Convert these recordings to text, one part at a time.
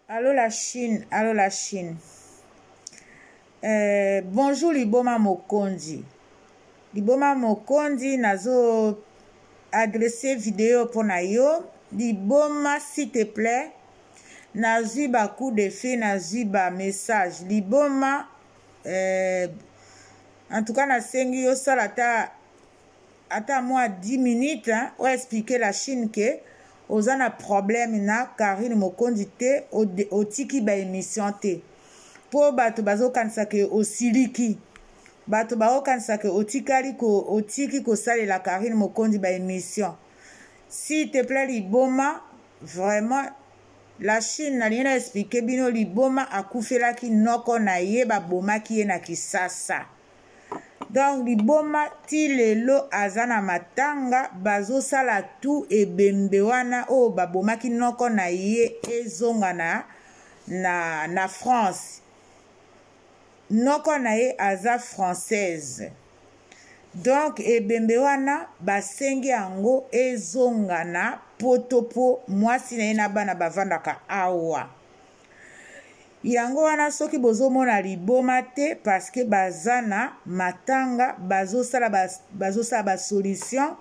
Allo la Chine, allo la Chine. Euh, bonjour Liboma Mokonzi. Liboma Mokonzi nazo adresser vidéo pona yo. Liboma s'il te plaît. Nazwi ba coup de fil, nazwi ba message. Liboma euh, en tout cas nasengi yo sala ata ata mwa 10 minutes hein, o expliquer la Chine que oza na problème na Carine Mokonzi te, otiki ba émission te mpo bato bazokanisa ke osiliki, bato baokanisa ke otikali ko, otiki kosalela Carine Mokonzi ba émission. S'il te plaît liboma, vraiment la Chine nalingi na expliquer bino, liboma akufelaki noko na ye, babomaki ye na Kisasa. Donc liboma ti lelo aza na matanga, bazosala tout ebembe wana oyo babomaki noko na ye ezonga na, na, na France. Noko na ye aza française, donc ebembe wana basengi yango ezonga na poto po mwasi na ye na bana bavandaka awa. Yango wana soki bozomona liboma te, parce que baza na matanga, bazosala bazosala ba solution,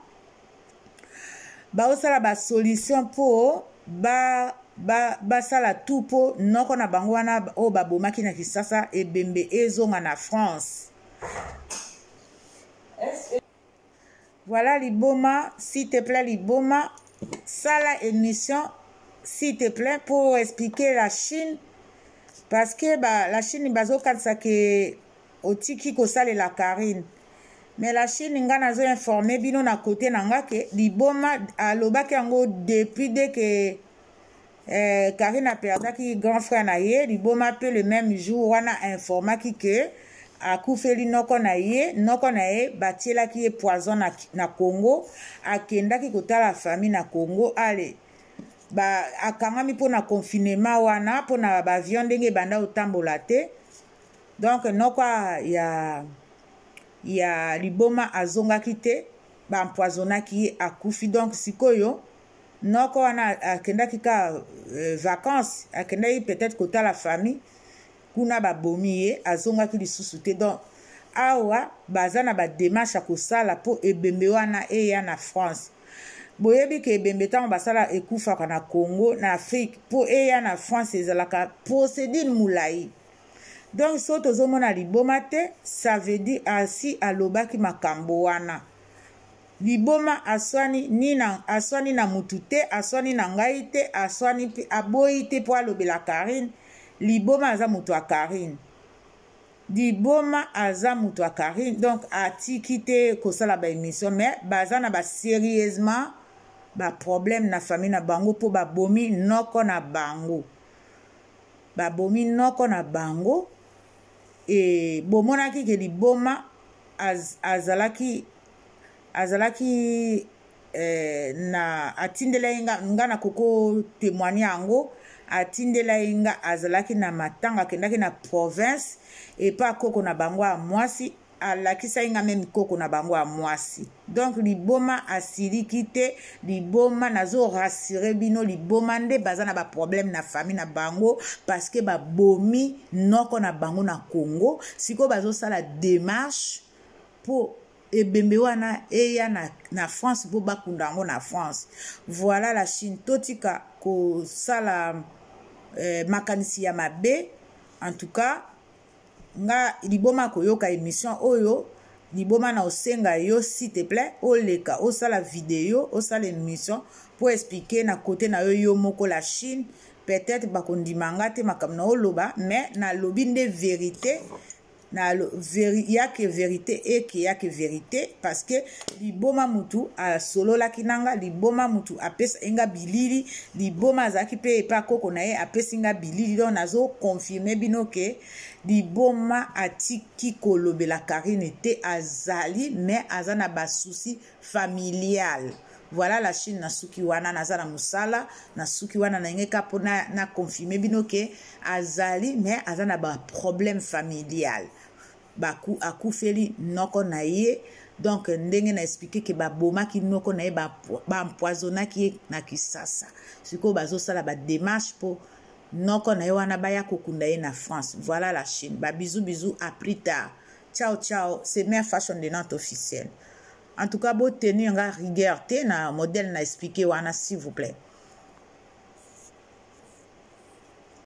bazosala ba solution mpo ba basala ba tout mpo noko na bango wana oyo babomaki na Kisasa ebembe ezonga na France. Voilà liboma, s'il te plaît liboma, sala émission s'il te plaît pour expliquer la Chine, parce que ba, la Chine bazokanisa ke otiki kosalela Karine. Mais la Chine nga nazo informer bino na côté na nga ke liboma alobaki yango depuis dès que Karine aperdaki grand frère na ye, liboma pe le même jour wana informaki ke akufeli noko na ye, noko na ye batielaki ye poison na, na Congo, akendaki kotala famille na Congo, ale ba akangami mpona confinement wana mpona ba avion ndenge ebanda kotambola te. Donc noko ya ya liboma azongaki te, ba empoisonnaki ye akufi. Donc sikoyo noko wana akendaki ka vacances, akendaki peut-être kotala famille kuna, babomi ye, azongaki lisusu te. Donc awa baza na ba démarche ya kosala mpo ebembe wana eya na France. Boyebi ke ebembe ntango basala ekufaka na Congo, na Afrique, mpo eya na France ezalaka procédure molai. Donc so tozomona liboma te, ça veut dire asi alobaki makambo wana. Liboma aswani ni na, aswani na mutu te, aswani na ngai te, aswani pe aboyi te mpo alobela Karine. Liboma aza mutu ya Karine, liboma aza mutu ya Karine, donc atiki te kosala ba émission, mais baza na ba sérieusement ba problème na famille na bango mpo babomi noko na bango, babomi noko na bango. E bomonaki ke liboma azalaki azalaki na atindela ye nga, nga na koko témoigner yango, atindela ye nga azalaki na matanga, akendaki na province epa koko na bango ya mwasi, alakisaki nga meme koko na bango ya mwasi. Donc liboma asiliki te, liboma nazo rassurer bino, liboma nde baza na ba problème na famille na bango parce que babomi noko na bango na Congo. Sikoyo bazosala démarche po ebembe wana eya na, na France mpo bakunda yango na France. Voilà la Chine, totika kosala makanisi ya mabe. En tout cas nga liboma koyoka émission oyo, liboma na osenga yo s'il te plaît oleka osala vidéo, osala émission pour expliquer na côté na yo yo moko la Chine. Peut-être bakondima nga te makambo na oloba, mais nalobi nde vérité na yake vérité eke yake vérité, parce que liboma mutu asololaki nanga, liboma mutu apesa nga bilili, liboma azalaki mpe epa koko na ye apesi nga bilili. Donc nazo confirmer bino ke liboma atiki kolobela Karine te, azali mais aza na ba souci familial. Voilà la Chine, na suki wana naza na mosala, na suki wana na ngeka mpo na, na confirmer bino ke azali mais aza na ba problème familial, baku akufeli noko na ye. Donc ndenge na expliquer ke babomaki noko na ye, baempoisonnaki ye na Kisasa, sikoyo bazosala ba démarche mpo Noko na ye wana baya kokunda ye na France. Voilà la Chine. Ba bisous bisous, à plus tard. Ciao ciao, c'est Mère Fashion de Nantes officielle. En tout cas, bo tenir nga rigueur te na modèle na expliquer wana, s'il vous plaît.